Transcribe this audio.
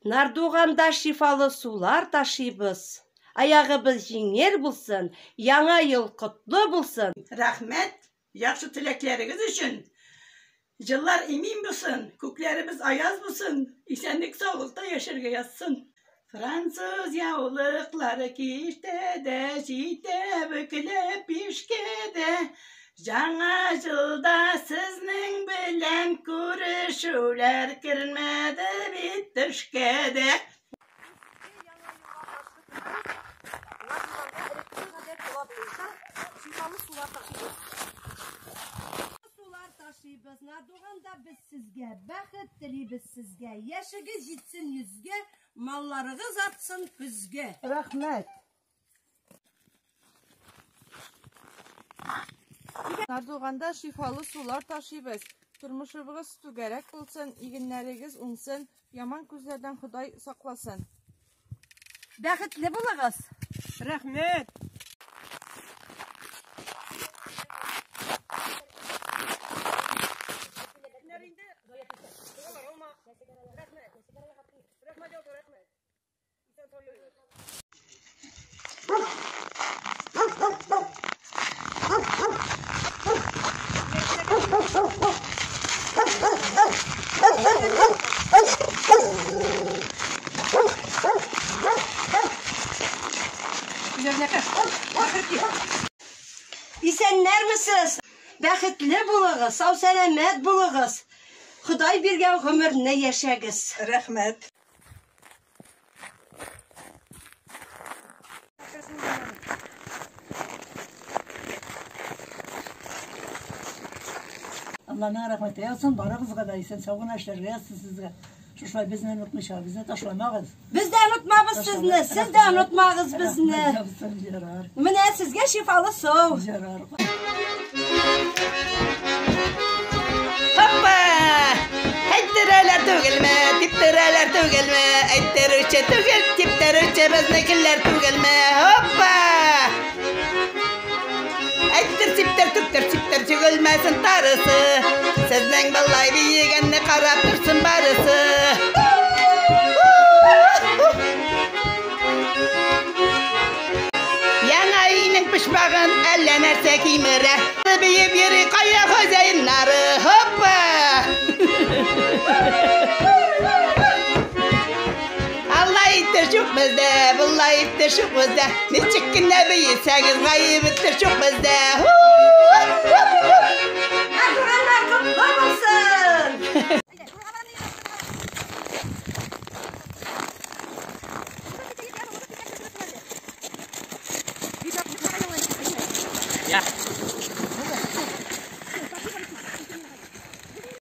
Нардуганда шифалы сулар ташыйбыз. Аягыбыз җиңел булсын, Яңа ел котлы булсын. Рәхмәт, яхшы теләкләрегез өчен. Җыллар имин булсын, күкләребез аяз булсын, исәнлек-саулыкта яшәргә язсын. Француз яулыклары киштәдә, җитә бөкләп бишкә дә. Яңа җылда сезнең белән күрешүләр кермәде бит төшкә дә. Сулар ташыйбыз, Нардуганда без сезгә, бәхет телибез сезгә. Яшегез җитсен йөзгә, малларыгыз артсын көзгә. Рәхмәт. Нардуганда шифалы сулар ташыйбыз. Тормышыбыз түгәрәк булсын, игеннәрегез уңсын, яман күзләрдән Ходай сакласын. Бәхетле булыгыз. Рәхмәт. Исәннәрмесез? Бәхетле булыгыз, сау-сәламәт булыгыз. Ходай биргән гомерне яшәгез. Рәхмәт. Алланың рәхмәте яусын, барыгызга да исән-сау гына эшләргә язсын сезгә. Шушылай безне онытмыйча, безне ташламагыз. Без дә онытмабыз сезне, сез дә онытмагыз безне. Рәхмәт яусын, ярар. Менә сезгә шифалы су. Ярар. Хоппа! Әйттерәләр түгелме, типтерәләр түгелме, әйттерүче түгел, типтерүче безнекеләр түгелме? Хоппа! Әйттер, сиптер, түктер, сиптер, чүгелмәсен тарысы. Сезнең болай биегәнне карап торсын барысы. Яңа өйнең почмагын әллә нәрсә кимерә. Биеп йөри кая хозяиннары. Хоппа! Алла итте шук бездә, булла итте шук бездә. Ничек кенә биесәгез, гаеп итте шук бездә. Нардуганнар котлы булсын! Yeah.